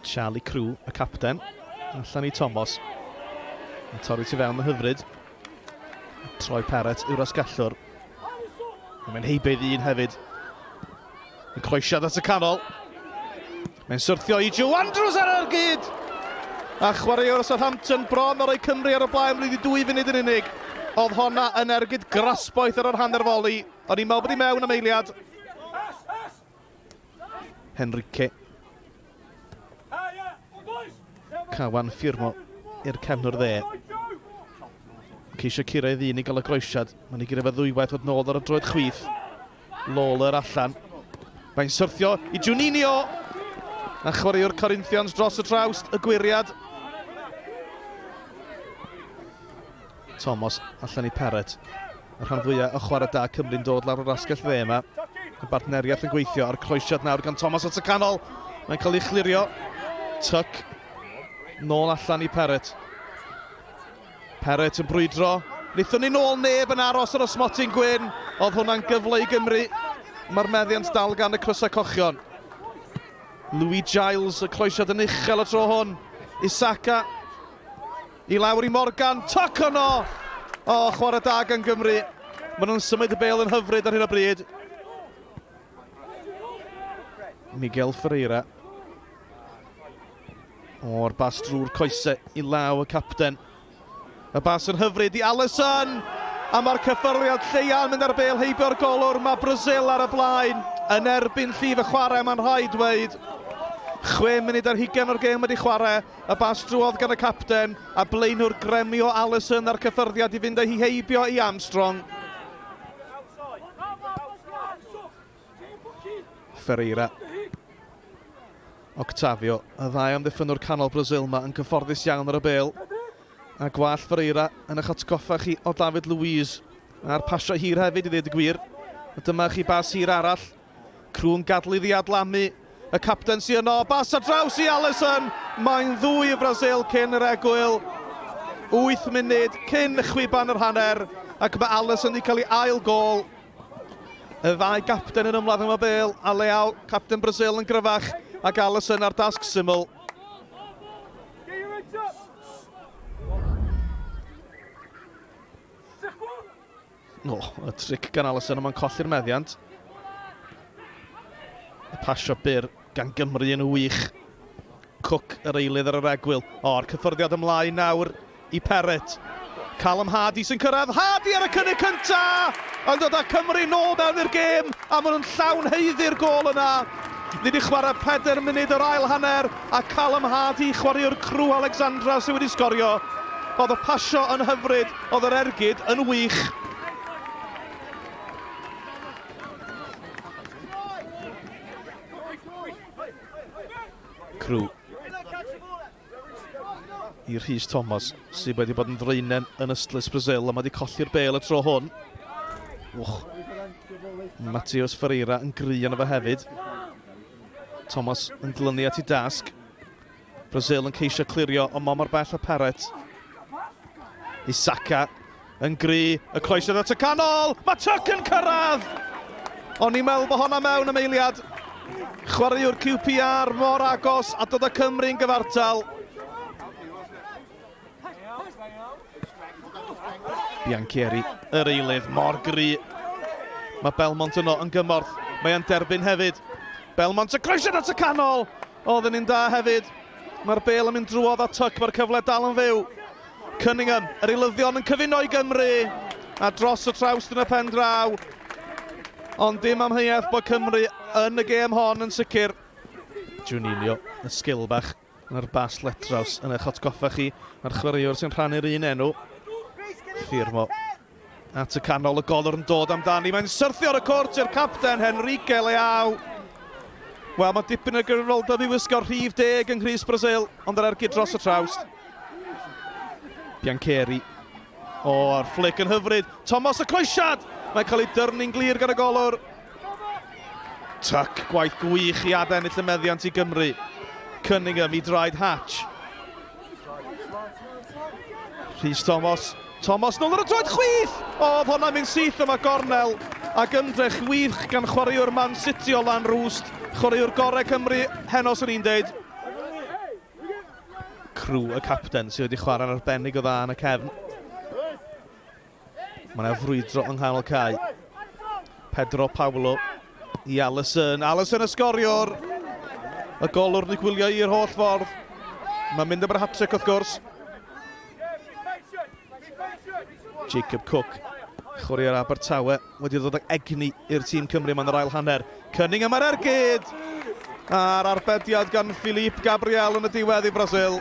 Charlie Crew, y capten. Allan i Thomas. Yn torri tu fewn yn hyfryd. Troi Perret yw'r asgellwr. Mae'n heibio i ddyn hefyd. Yn croesiad at y canol. Mae'n syrthio i Joe Andrews ar yr gyd! A chwaraewr Southampton bron o roi Cymru ar y blaen wedi dwy funud yn unig. Oedd honna yn ergyd grasboeth ar yr hanner foli. O'n i'n meddwl bod i mewn am eiliad. Henrique. Cawan Firmo i'r cefnwr dde. Ceisio curo ei ddyn i gael y groesiad. Mae'n ei gyrraedd fe ddwywaith fod nôl ar y droed chwith. Lawler allan. Mae'n syrthio i Juninho. A chwaraewr Corinthians dros y trawst, y gwyriad. Thomas allan i Perret. Y rhan fwyaf o chwarae da Cymru'n dod lawr o'r asgell dde yma. Y bartneriaeth yn gweithio a'r croesiad nawr gan Thomas at y canol. Mae'n cael ei chlirio. Tuck. Nôl allan i Perret. Perret yn brwydro. Wnaethon ni nôl neb yn aros ar y smotyn gwyn. Oedd hwnna'n gyfle i Gymru. Mae'r meddiant dal gan y crysau cochion. Louis Giles, y croesiad yn uchel y tro hwn. Isaka i lawr i Morgan. Toc yno! O, chwarae da gan Gymru. Maen nhw'n symud y bêl yn hyfryd ar hyn o bryd. Miguel Ferreira. O'r bas drwy'r coesau i law y capten. Y bas yn hyfryd i Alisson! A mae'r cyffyrddiad lleia'n mynd ar bêl heibio'r golwr. Mae Brazil ar y blaen yn erbyn llif y chwarae, mae'n rhaid dweud. 6 munud o'r gêm wedi chwarae. Y bas drwodd gan y capten a blaenwr Gremio Alisson a'r cyffyrddiad i fynd â hi heibio i Armstrong. Ferreira. Octavio, y ddau amddiffynnwr canol Brazil yma yn cyfforddus iawn ar y bêl. A gwall Ferreira yn eich atgoffa chi o David Luiz. A'r pasio hir hefyd i ddweud y gwir. A dyma chi bas hir arall. Crw'n gadlu iddi adlamu. Y capten sy'n yno. Bas ar draws i Alisson. Mae'n ddwy i Brazil cyn yr egwyl. 8 munud cyn chwiban yr hanner. Ac mae Alisson wedi cael ei ail gôl. Y ddau gapten yn ymladd am y bêl, a Leao, capten Brazil yn gryfach, ac Alisson ar dasg syml. No, y tric gan Alisson, ond mae'n colli'r meddiant. Y pasio byr gan Gymru yn wych. Cook yr eilydd ar yr egwyl. O'r cyffyrddiad ymlaen nawr i Perrett. Callum Hardy sy'n cyrraedd. Hardy ar y cynnig cynta! Yn dod â Cymru nôl mewn i'r gêm, a maen nhw'n llawn haeddu'r gôl yna. Ni wedi chwarae 4 munud o'r ail hanner, a Callum Hardy, chwaraewr Crewe Alexandra, sydd wedi sgorio. Oedd y pasio yn hyfryd, oedd yr ergyd yn wych. Crew i Rhys Thomas sydd wedi bod yn ddraenen yn ystlys Brazil a mae wedi colli'r bêl y tro hwn. Wch. Mateus Ferreira yn gry yna fo hefyd. Thomas yn glynu at ei dasg. Brazil yn ceisio clirio, ond mae mor bell a Perret. Isaka yn gry, y croesiad at y canol, mae Tuck yn cyrraedd! O'n i'n meddwl bod honna mewn am eiliad. Chwaraewr QPR mor agos a dod â Cymru'n gyfartal. Bianchieri, yr eilydd, mor gry. Mae Belmont yno yn gymorth. Mae e'n derbyn hefyd. Belmont y croesiad at y canol! Oedd yn un da hefyd. Mae'r bêl yn mynd drwodd a Tuck, mae'r cyfle dal yn fyw. Cunningham, yr eilyddion yn cyfuno i Gymru. A dros y trawst yn y pen draw. Ond dim amheuaeth bod Cymru yn y gêm hon yn sicr. Juninho, y sgil bach yn yr bas letraws yn eich atgoffa chi a'r chwaraewr sy'n rhannu'r un enw. Firmo at y canol, y golwr yn dod amdani. Mae'n syrthio ar y cwrt i'r capten Henrique Leao. Wel, mae dipyn o gyfrifoldeb i wisgo'r rhif 10 yng nghrys Brazil, ond yr ergyd dros y trawst. Biancheri. O, a'r fflic yn hyfryd. Thomas y croesiad! Mae'n cael ei dyrnu'n glir gan y golwr. Tuck, gwaith gwych i adennill y meddiant i Gymru. Cunningham i draed Hatch. Rhys Thomas. Thomas nôl ar y troed chwith! O, oedd hwnna'n mynd syth yma gornel. Ac ymdrech wych gan chwaraewr Man City o Lan Rwst. Chwaraewr gorau Cymru heno, swn i'n deud. Crew y capten sydd wedi chwarae'n arbennig o dda yn y cefn. Mae yna frwydro yng nghanol cae. Pedro Paulo i Allison. Allison y sgoriwr! Y golwr ni gwylio i'r holl ffordd. Mae'n mynd am yr hat-trick wrth gwrs. Jacob Cook, chwaraewr Abertawe, wedi dod ag egni i'r tîm Cymru yma yn yr ail hanner. Cunningham ar ergyd! A'r arbediad gan Philippe Gabriel yn y diwedd i Brasil.